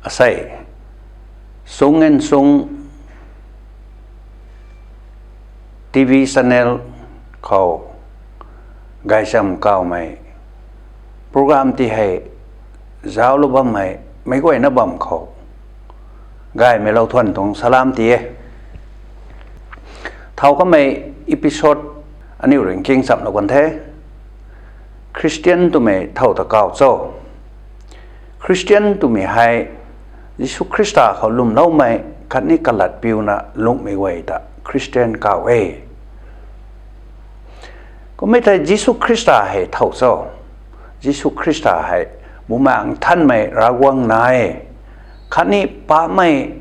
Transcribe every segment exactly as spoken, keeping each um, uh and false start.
Sei, sung and sung T V channel khou gaychamv kawmei program ti hei zauclou bammei meic guayna bam khou gaymei lou thuan tuang salam ti e. Thau kamei episode aniu rui nkingchamlou kan the. Christian twmei thow ta kaw cho? Christian twmei hei Jisu Khrista khou lwmloumei khatni kalat piuna lungmei guay ta Christian kaw e. Kummei thei Jisu Khrista hei thow cho? Jisu Khrista hei Bumaengh Nthanmei Ravguangc na e, khatni paapcmei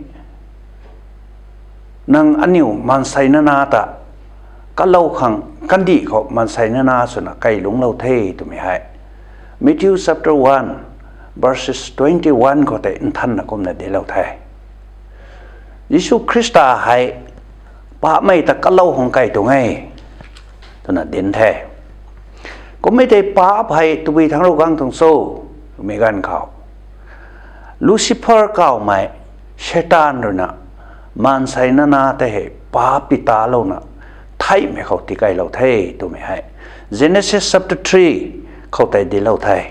nang aniu maansei nana ta kalou khang kandih khou maansei nana swna kai lungclou the twmei hei Matthew chapter one verses twenty one khou tei nthanna kumna dinclou the. Jisu Khrista hei paapcmei ta kalou khang kai tuang e twna dinc the. Kummei tei paapc hei tabui thangc rui guang tuang cho twmei ganv khou Lucifer kawmei Seitaan ruina maansei nana tei hei paapc pitalouna theihmei khou tikailou the twmei hei Genesis chapter three khou tei dinclou the.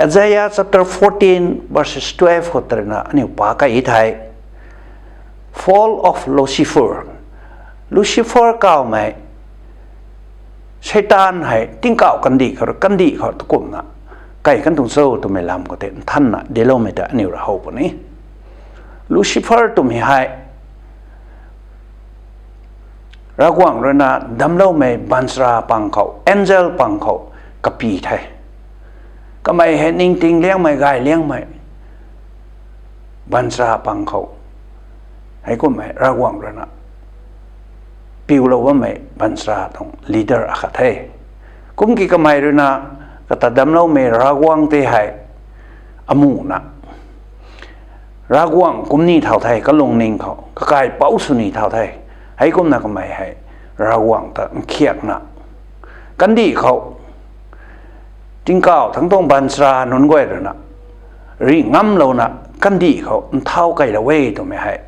Isaiah chapter fourteen verses twelve khou tei ruina aniu pac kai thei, Fall of Lucifer, Lucifer kawmei Seitaan hei tingkauh kandih khou, kandih khou takumna kai kan tuang cho twmei lam khou tei nthanna dincloumei ta aniu rui how puni. Lucifer twmei hei Ravguangc ruina damcloumei baanchara pang khou, angel pang khou kapy the. Kamei hei ningting liangmei, gay liangmei baanchara pang khou, heikumhmei Ravguangc ruina piulou bammei baanchara tuang leader akhat the. Kum ki kamei ruina kata damcloumei Ravguangc tei hei amuna Ravguangc kumni thau the, kalungning khou kakaipouc swni thau the. Heikumna kamei hei Ravguangc ta nkhiakna kandih khou tingkauh thangc tuang baanchara nunc guay ruina rih ngamlouna kandih khou nthau kailou e twmei hei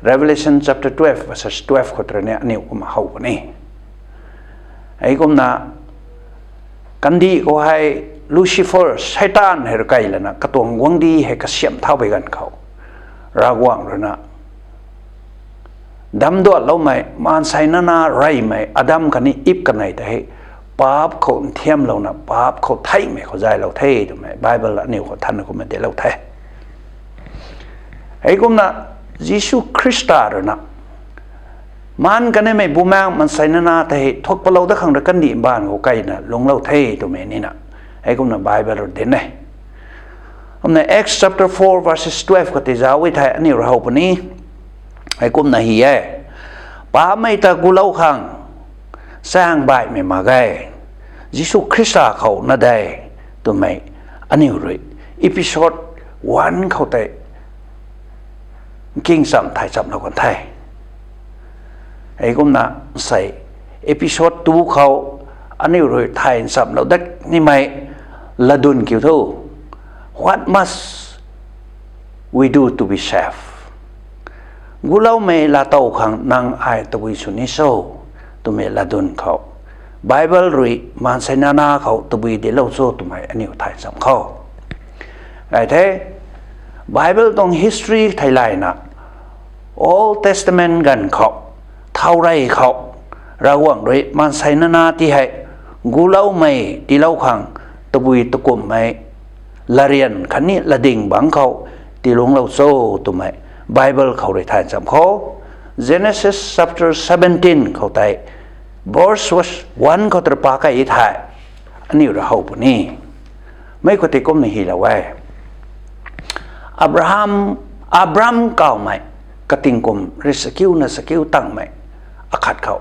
Revelation chapter twelve verses twelve khou tei ruina aniu kumna how puni. Heikumna kandih khou hei Lucifer, Seitaan hei rui kai lana katuang guangcdic hei kasiamh thaupui ganv khou Ravguangc ruina damduatloumei maansei nana reymei Adam khatni Eve kanei tei hei paapc khou nthiamlouna paapc khou theihmei khou zaylou the twmei Bible aniu khou thanna kumna dinclou the. Heikumna Jisu Khrista ruina maan kanimei Bumaengh maansei nana tei hei thuak palou dat khang rui kandih mbaanv khou kaina lungclou the twmei nina heikumna Bible rui dinc e. Kumna Acts chapter four verses twelve khou tei zauc e thei aniu rui how puni. Heikumna hy e, paapcmei ta gulou khang chaeng baihmei mak ge, Jisu Khrista khou na de twmei aniu rui episode one khou tei nkingcham thay chamlou kan the. Heikumna sei episode two khou aniu rui thay nchamlou dat nimei latdyn kiu thu, What must we do to be saved? Guloumei laatow khang nang ai tabui sw ni cho twmei latdyn khou Bible rui maansei nana khou tabui dinclou cho twmei aniu thay cham khou gay the. Bible tuang history theilayna Old Testament ganv khou, thaurey khou, Ravguangc rui maansei nana ti hei guloumei tiilou khang tabui takumhmei latryan khatni latdyng bangc khou tiilungclou cho twmei Bible khou rui thay cham khou, Genesis chapter seventeen khou tei verse one khou tei rui pac kai thei aniu rui how puni. Mei khou tei kumna hylou e, Abraham, Abram kawmei kating kum rui sakiuna sakiu tangmei akhat khou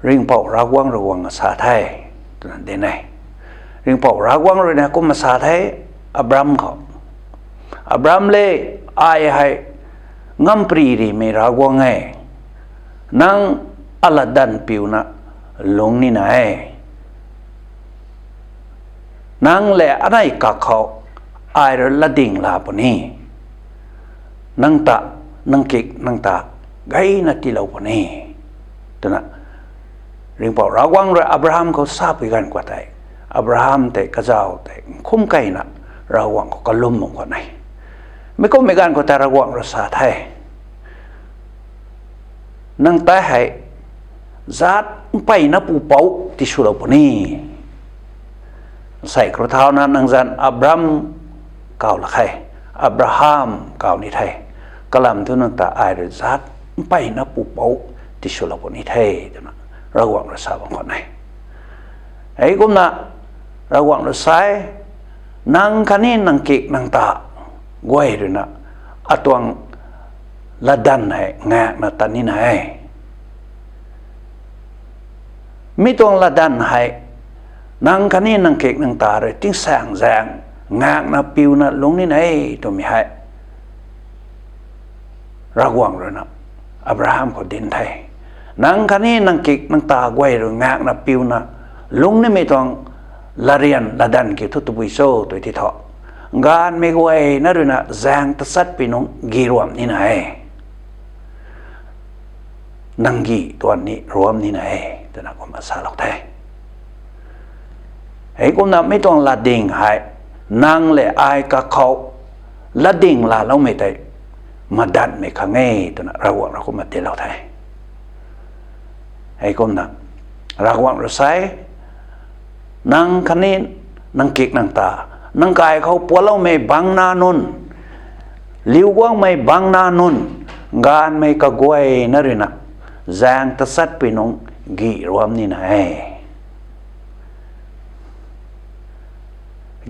Ringhpouc Ravguangc rui guang sa the twna dinc e. Ringhpouc Ravguangc ruina kumna sa the Abram khou, Abram le, ai hei ngamparymei Ravguangc e, nang alatdanv piuna lungc nina e. Nang lev anei kak khou ai rui latdyng la puni. Nang ta, nang kik, nang ta, gayna tiilou puni, twna Ringhpouc Ravguangc rui Abraham khou sapui ganv khou tei, Abraham tei kazauh tei nkhum keyna Ravguangc khou kalum bam khwan e. Mi kummei ganv khou tei Ravguangc rui sa the, nang tei hei zaat mpeyna pupouc tiswlou puni. Sei khou thauna nang zanc Abram kaw la khe, Abraham kaw ni the. Kalam thu nang ta ai rui zaat mpeyna pupouc tiswlou puni the, twna Ravguangc rui sa bam khwan e. Hei kumna Ravguangc rui sa e, nang khatni nang kik nang ta guay ruina atuang latdanv hei ngakna tat nina e. Mi tuang latdanv hei nang khatni nang kik nang ta rui tingsaengzaeng ngakna piuna lungc nina e twmei hei Ravguangc ruina Abraham khou dinc the. Nang khatni nang kik nang ta guay rui ngakna piuna lungc nimei tuang latryan latdanv kiu thu tabui cho tw ti thu, gaanvmei guayna ruina zaeng tachatpui nungc gi ruamh nina e. Nang gi tuan ni ruamh nina e, twna kumna salou the. Hei kumna mi tuang latdyng hei nang lev ai kakhou latdyng laaloumei tei madatmei khang e, twna Ravguangc rui kumna tiilou the. Hei kumna Ravguangc rui sa e, nang khatni nang kik nang ta, nang kai khou puanloumei bangna nunc, liu guangmei bangna nunc, gaanvmei kaguayna ruina zaeng tachatpui nungc gi ruamh nina e.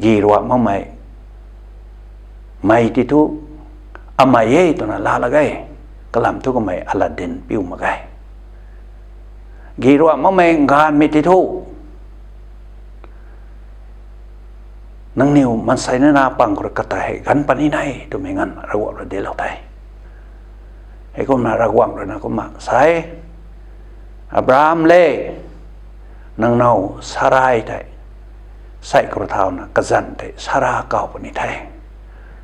Gi ruamh makmei mei ti thu, amei e twna laa lak ge. Kalam thu kamei alatdyn piu mak ge. Gi ruamh makmei gaanvmei ti thu, nangniw maansei nana pang khou rui kata hei ganv pat nina e twmei nganv Ravguangc rui dinclou the. Heikumna Ravguangc ruina kumna sa e, Abraham le, nang now Sarai tei, sei khou rui thauna kazanc tei Sara kaw puni the.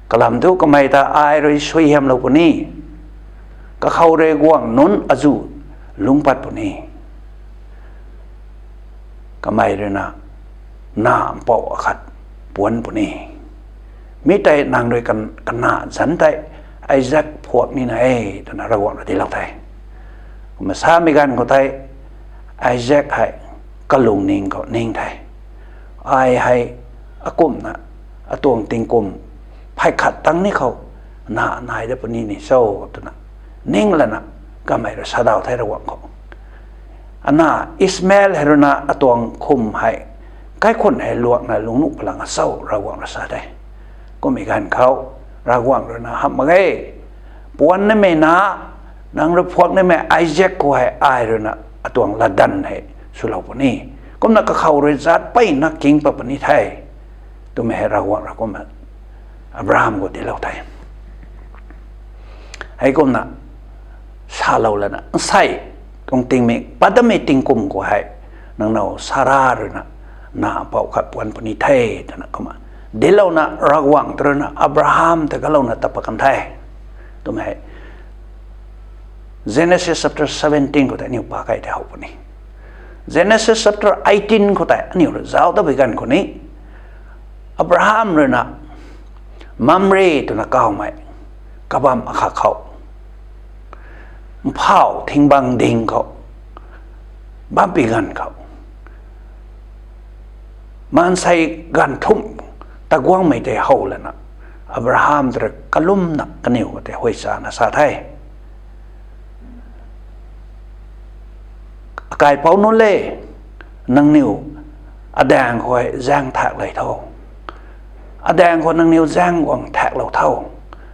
Kalam thu kamei ta ai rui suaihiamlou puni, kakhou rui guangc nunc azuh lungc pat puni. Kamei ruina na mpouh akhat puanc puni. Mi tei nang rui kan-, kana zanc tei Isak phuak nina e, twna Ravguangc rui dinclou the. Kumna samei ganv khou tei Isak hei kalungning khou ning the. Ai hei akumhna atuang tingkum phay khat tang ni khou na nai dat puni ni cho twna ning lana kamei rui sadaw the Ravguangc khou. Ana Ishmael hei ruina atuang khum hei, kaikhunc hei luakna lungnuh palang a cho Ravguangc rui sa the. Kummei ganv khou Ravguangc ruina hamh mak ge, puanc nimei na, nang rui phuak nimei Isak khou hei ai ruina atuang latdanv hei swlou puni. Kumna kakhou rui zaatc peyna king pat puni the, twmei hei Ravguangc rui kumna Abraham khou dinclou the. Heikumna salou lana, nsei tuang tingmik pat datmei tingkum khou hei, nang now Sara ruina na mpouh khat puanc puni the, twna kumna dinclouna Ravguangc ta ruina Abraham ta kalouna tat pat kan the, twmei hei Genesis chapter seventeen khou tei aniu pa key tei how puni. Genesis chapter eighteen khou tei aniu rui zauc tabui ganv khou ni, Abraham ruina Mamre twna kawmei kabamv akhat khou, mphauh thing bang ding khou, bampi ganv khou, maansei ganv thumh ta guangmei tei how lana, Abraham ta rui kalumna kaniw khou tei huay chana sa the. Akaipouc nunc le, nangniw adaeng khou hei zaeng thak lei tho. Adaeng khou nangniw zaeng guang thaklou tho.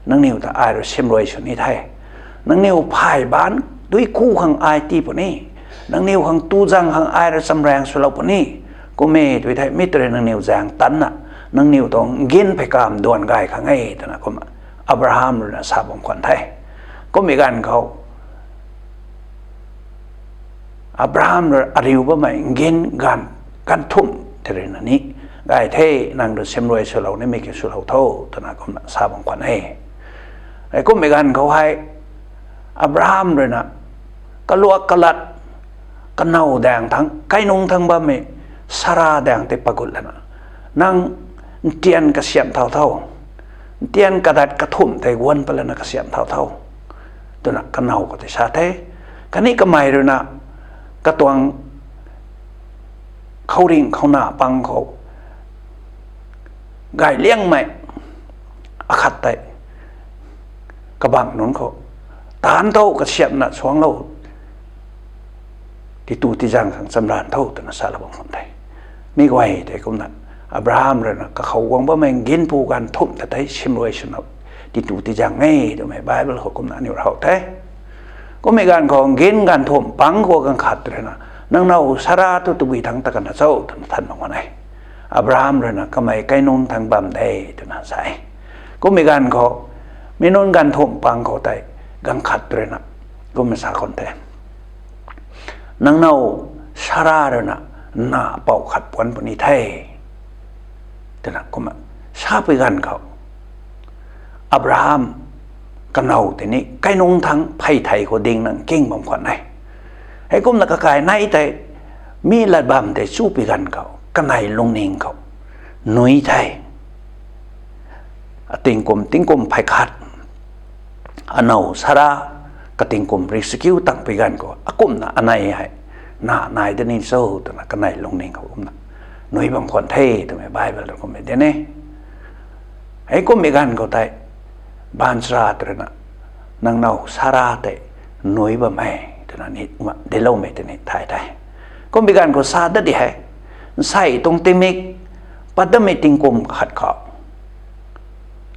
Nangniw ta ai rui simrui sw ni the. Nangniw phay baanc dui ku khang ai tii puni. Nangniw khang tu zang khang ai rui chamraeng swlou puni. Kum e tw thei mi ta rui nangniw zaeng tanna, nangniw tuang ngin phey kamv duan gay khang e, twna kumna Abraham ruina sa bam khwan the. Kummei ganv khou Abraham rui ariu bammei ngin ganv, ganv thumh tei ruina ni, gay the, nang rui simruai swlou nimei kiu swlou tho, twna kumna sa bam khwan e. Hei kummei ganv khou hei, Abraham rui na, kaluak kalat, kanow daeng thangc, kainung thangc bammei, Sara daeng tei pagut lana, nang ntian kasiamh thau tho, ntian kadat kathumh tei guan pat lana kasiamh thau tho, twna kanow khou tei sa the. Khatni kamei rui na, katuang khouringh khouna pang khou, gayliangmei akhat tei, kabangc nunc khou, taanc tho, kasiamhna suangclou, titu tizaeng khang chamran tho, twna salou bam khwan the. Mi guay tei kumna, Abraham rui na kakhou guang bammei nginpu ganv thumh ta tei simruai swna, titu tizaeng e twmei Bible khou kumna aniu rui how the. Kummei ganv khou ngin ganv thumh pang khou ganv khat rui na, nang now Sara tu tabui thangc ta kana cho, twna than bam khwan e. Abraham rui na, kamei kainung thangc bam de, twna sa e. Kummei ganv khou, mi nunc ganv thumh pang khou tei, ganv khat rui na, kumna sa khwan the. Nang now Sara rui na, na pou khat puanc puni the, twna kumna sapui ganv khou, Abraham kanow tei ni kainung thangc phey thei khou ding nang king bam khwan e. Heikumna kakai nai tei, mi lat bam tei chupui ganv khou, kanei lungning khou, nui the. Atingkum, tingkum phey khat, anow Sara, katingkum ri sakiu tangpui ganv khou, akumna anei hei, na nai da ni cho, twna kanei lungning khou kumna, nui bam khwan the, twmei Bible rui kummei dinc e. Heikummei ganv khou tei, baanchara rui na, nang now Sara tei, nui bam e, twna ni kumna diloumei tei ni thay the. Kummei ganv khou sa dat di hei, nsei tuang tingmik, pat datmei tingkum khat khou,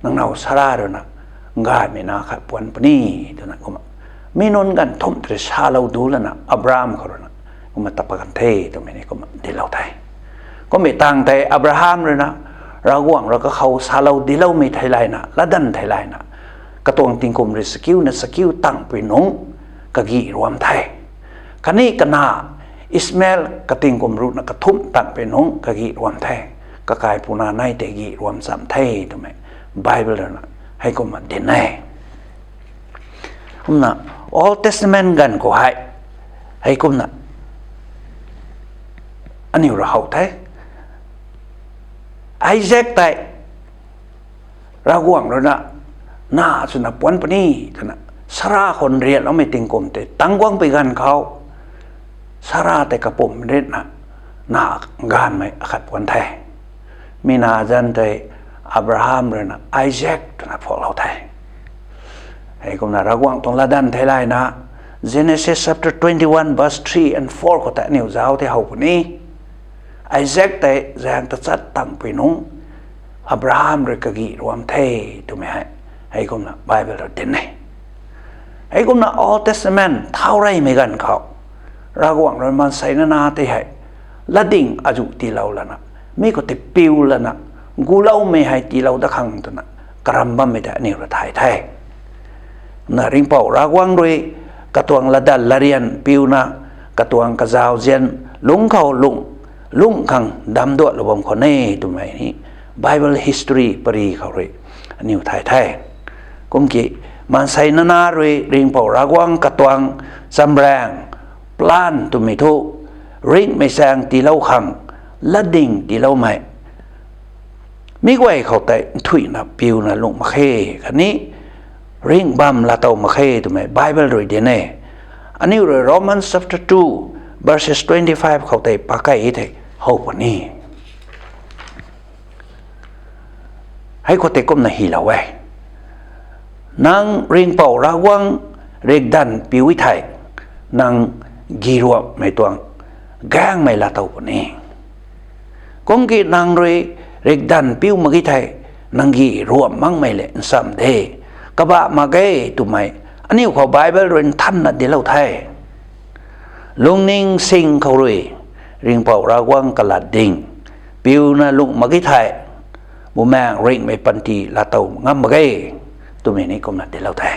nang now Sara rui na, gaymei na khat puanc puni, twna kumna, mi nunc ganv thumh tei salou du lana, Abraham khou rui na, kumna ta pat kan the, twmei ni kumna dilou the. Kummei tang tei Abraham rui na, Ravguangc rui kakhou salou diloumei theilayna, latdanv theilayna, katuang tingkum ri sakiu na sakiu tangpui nungc, kagih ruam the. Khatni kana, Ishmael katingkum ruhna kathumh tangpui nungc kagih ruam the. Kakai puna nei tei gih ruam cham the twmei Bible rui na heikumna dinc e. Kumna Old Testament ganv khou hei, heikumna aniu rui how the. Isaac tei Ravguangc rui na, na swna puanc puni, twna, Sara khou nriatloumei tingkum tei tang guangpui ganv khou, Sara tei kapumc ritna, na gaanvmei akhat puanc the. Mi na zanc tei Abraham rui na Isaac twna phuaklou the. Heikumna Ravguangc tuang latdanv theilayna, Genesis chapter twenty-one verse three and four khou tei aniu zauc the how puni. Isaac tei zaeng tachat tangpui nungc, Abraham rui kagih ruam the twmei hei, heikumna Bible rui dinc e. Heikumna Old Testament thau reymei ganv khou, Ravguangc rui maansei nana tei hei, latding azuh tiilou lana, mi khou tei piu lana, guloumei hei tiilou dat khang twna, karam bammei tei aniu rui thay the. Na Ringhpouc Ravguangc rui, katuang latdanv latryan piuna, katuang kazauzian lungc khou lungh, lungh khang damduatlou bam khwan e twmei ni, Bible history pary khou rui, aniu thay the. Kumki, maansei nana rui Ringhpouc Ravguangc katuang chamraeng, plan twmei thu, ringhmei chaeng tiilou khang, latding tiiloumei mi guay khou tei nthuihna piuna lungh mak khe, khatni ringh bam laatow mak khe twmei Bible rui dinc e. Aniu rui Romans chapter two, verses twenty-five khou tei pakai thei how puni. Hei khou tei kumna hylou e. Nang Ringhpouc Ravguangc rikdanv piu e thei, nang gih ruamhmei tuang gaengmei laatow puni. Kumki nang rui rikdanv piu mak ge thei, nang gih ruamh makmei le nchamh de, kabah mak ge twmei, aniu khou Bible rui nthanna dinclou the. Lungning sing khou rui, Ringhpouc Ravguangc kalat ding, piuna lungh mak ge thei, bumaengh ringhmei panty laatow ngam mak ge, twmei ni kumna dinclou the.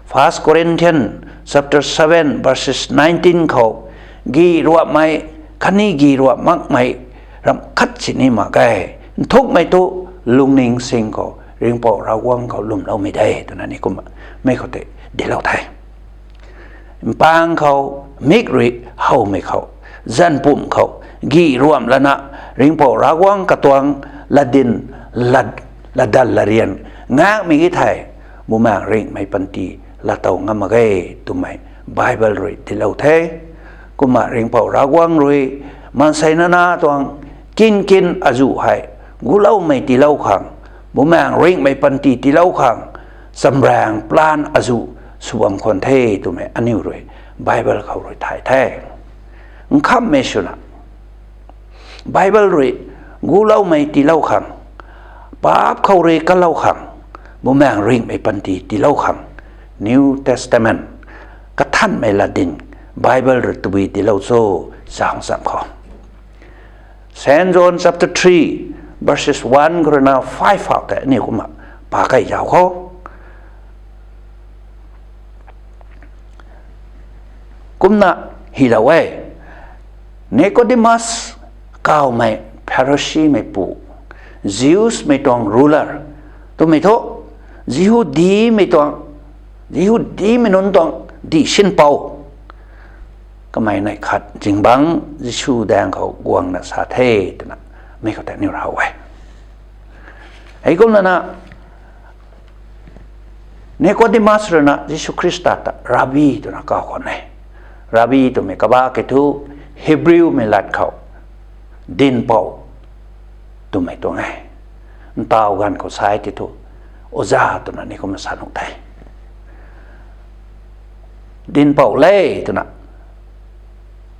First Corinthians chapter seven verses nineteen khou, gih ruamhmei, khatni gih ruamh makmei, ramh khat sini mak ge. Nthukmei tu lungning sing khou Ringhpouc Ravguangc khou lwmloumei de twna ni kumna mei khou tei dinclou the. Mpang khou, mik rui howmei khou, zanc pumc khou, gih ruamh lana, Ringhpouc Ravguangc katuang latdyn, lat, latdanv latryan ngakmei ki thei, Bumaengh Ringhmei panty laatow ngam mak ge twmei Bible rui dinclou the. Kumna Ringhpouc Ravguangc rui maansei nana tuang kin kin azuh hei guloumei tiilou khang, Bumaengh Ringhmei panty tiilou khang, chamraeng plan azuh sw bam khwan the twmei aniu rui Bible khou rui thay the. Nkhamhmei swna Bible rui guloumei tiilou khang, paap khou rui kalou khang, Bumaengh Ringhmei panty tiilou khang, New Testament, kathanhmei latdyn, Bible rui tabui dinclou cho, zaeng cham khou. Saint John chapter three, verses one khou rui na five phou tei aniu kumna pa key zauc khou. Kumna hylou e, Nicodemus kawmei Pharisimeipu, Jewsmei tuang ruler twmei thu, Jihudimei tuang, Jihudimei nunc tuang dihsinpou, kamei neih khat zingbangc Jisu daeng khou guangna sa the twna mei khou tei aniu how e. Heikumna na Nicodemus rui na Jisu Khrista ta Rabbi twna kaw khwan e. Rabbi twmei kabah ki thu Hebrewmei lat khou dinhpouc twmei tuang e. Ntaw ganv khou sa e ti thu, oja twna ni kumna sa nuh the. Dinhpouc le twna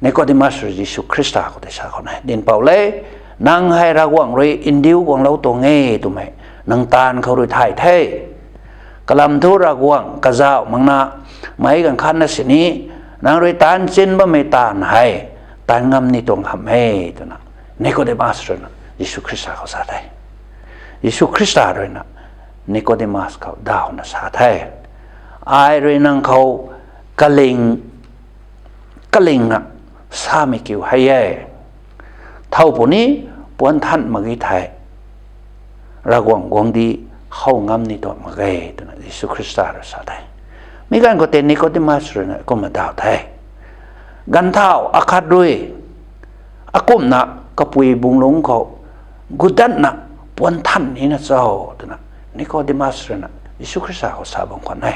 Nicodemus rui Jisu Khrista khou tei sa khwan e, dinhpouc le, nang hei Ravguangc rui ndiu guanglou tuang e twmei nang taanv khou rui thay the. Kalam thu Ravguangc kazauh makna meic ganv khatna sini nang rui taanv chin bammei taanv hei taanv ngam ni tuang hamh e twna Nicodemus rui na Jisu Khrista khou sa the. Jisu Khrista rui na Nicodemus khou dawna sa the, ai rui nang khou kaling, kalingna samei kiu hei e. Thow puni puan than mak ge thei, Ravguangc guangcdic how ngam ni tuang mak ge twna Jisu Khrista rui sa the. Mi ganv khou tei Nicodemus rui na kumna daw the, ganvthau akhat rui akumhna kapui bunglungc khou gutdanna puan than nina cho twna Nicodemus rui na Jisu Khrista khou sa bam khwan e.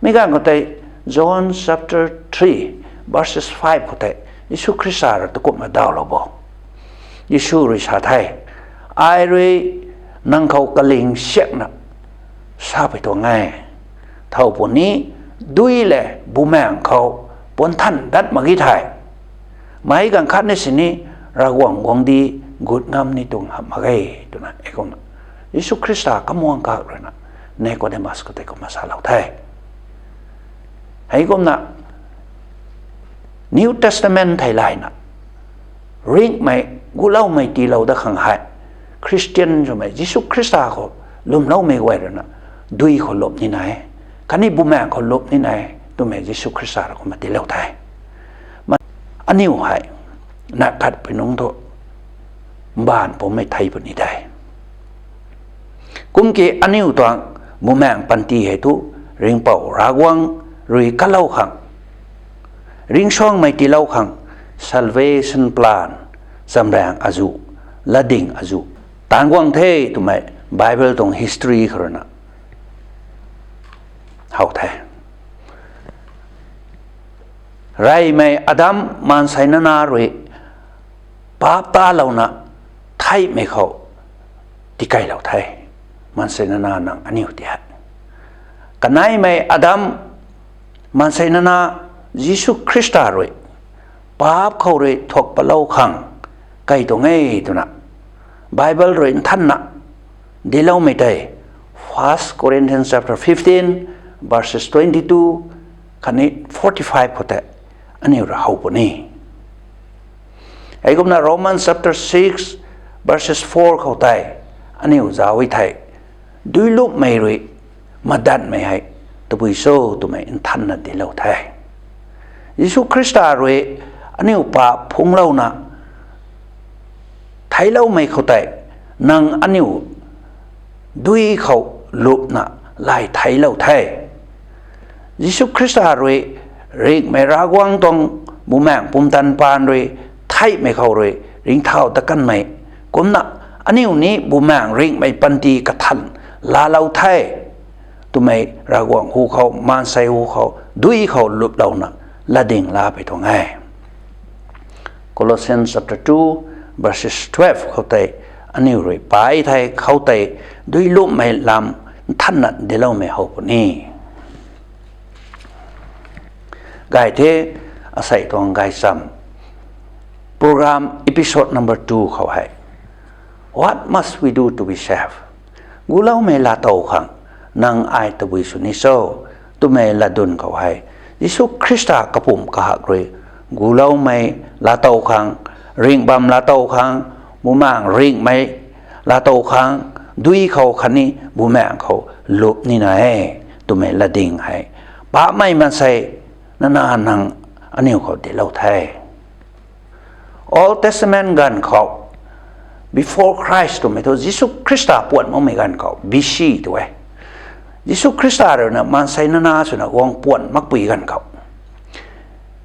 Mi ganv khou tei John chapter three, verses five khou tei Jisu Khrista rui ta kumna dawlou bo. Jisu rui sa the, ai rui nang khou kaling siakna sapui tuang e. Thow puni dui le bumaengh khou puan than dat mak ge thei, meic ganv khatna sini Ravguangc guangcdic gut ngam ni tuang hamh mak ge twna heikumna Jisu Khrista kamuang kak rui na Nicodemus khou tei kumna salou the. Heikumna New Testament theilayna ringhmei guloumei tiilou dat khang hei, Khristian swmei Jisu Khrista khou lwmloumei guay rui na dui khou lwm nina e, khatni bumaengh khou lwm nina e twmei Jisu Khrista rui kumna tiilou the. Ma, aniu hei na khat pui nungc thu mbaanv pummei thei puni de. Kum ki aniu tuang bumaengh panty hei thu Ringhpouc Ravguangc rui kalou khang, ringcsuangmei tiilou khang, salvation plan, chamraeng azuh, latdyng azuh taanc guang the twmei Bible tuang history khou rui na how the. Reymei Adam maansei nana rui paap talouna theihmei khou tikeylou the. Maansei nana nang aniu ti hei, kaneimei Adam maansei nana Jisu Khrista rui paap khou rui thuak patlou khang key tuang e twna Bible rui nthanna dincloumei tei First Corinthians chapter fifteen, verses twenty-two khatni forty-five khou tei aniu rui how puni. Heikumna Romans chapter six, verses four khou tei aniu zauc e thei, duilupmei rui madanmei hei tabui cho twmei nthanna dinclou the. Jisu Khrista rui aniu paap phungclouna Theiloumei khou tei nang aniu dui khou lupna lay theilou the. Jisu Khrista rui ringhmei Ravguangc tuang Bumaengh pumtan paan rui theihmei khou rui ringcthau ta kanmei kumna aniu ni Bumaengh ringhmei panty kathan laalou the twmei Ravguangc hu khou, maansei hu khou, dui khou luplouna latding laa pui tuang e. Colossians chapter two, verses twelve khou tei aniu rui pai the, khou tei dui lupmei lam nthanna diloumei how puni. Gay the, asei tuang gaychamv program episode number two khou hei, What must we do to be saved? Guloumei laatow khang nang ai tabui sw ni cho twmei latdyn khou hei, Jisu Khrista kapumc kahak rui guloumei laatow khang, ringh bam laatow khang, Bumaengh ringhmei laatow khang, dui khou khatni Bumaengh khou lup nina e twmei latding hei, paapmei maansei nana nang aniu khou dinclou the. Old Testament ganv khou, before Christ twmei thu Jisu Khrista puan makmei ganv khou, B C tu e. Jisu Khrista ruina maansei nana swna guang puan makpui ganv khou,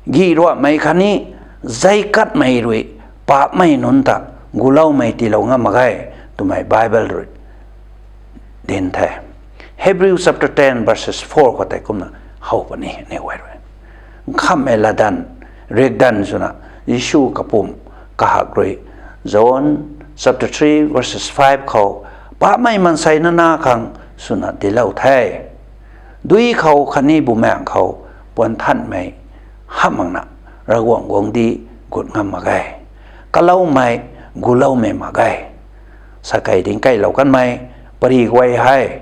gih ruamei khatni zei katmei rui paapmei nunc ta guloumei tiilou ngam mak ge twmei Bible rui dinc the. Hebrew chapter ten verses four khou tei kumna how puni ni guay rui, nkhamhmei latdanv, riakdanv swna Jisu kapumc kahak rui, John chapter three verses five khou, paapmei maansei nana khang swna dinclou the. Dui khou khatni Bumaengh khou puan thanmei hamh makna Ravguangc guangcdic gut ngam mak ge. Kaloumei, guloumei mak ge. Sakei dinc keylou kanmei pary guay hei,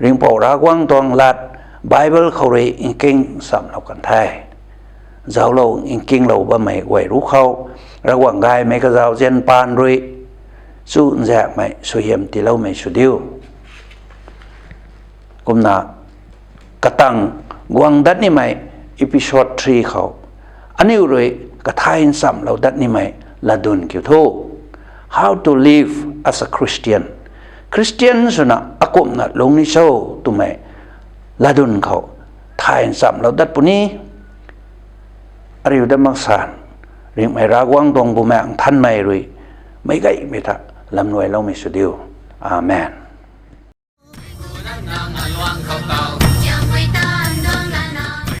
Ringhpouc Ravguangc tuang lat Bible khou rui nking nchamlou kan the. Zauclou nkinglou bammei guay ruc khou, Ravguangc gaymei kazauzian paan rui chu nzaekmei suaihiam tiiloumei sw diu. Kumna katang guang dat nimei episode three khou aniu rui kathay nchamlou dat nimei latdyn kiu thu, How to live as a Christian. Christian swna akumhna lungc ni cho twmei latdyn khou thay nchamlou dat puni. Ariu dat mak san, ringhmei Ravguangc tuang Bumaengh Nthanmei rui meic gaymei ta lamluailoumei sw diu. Amen.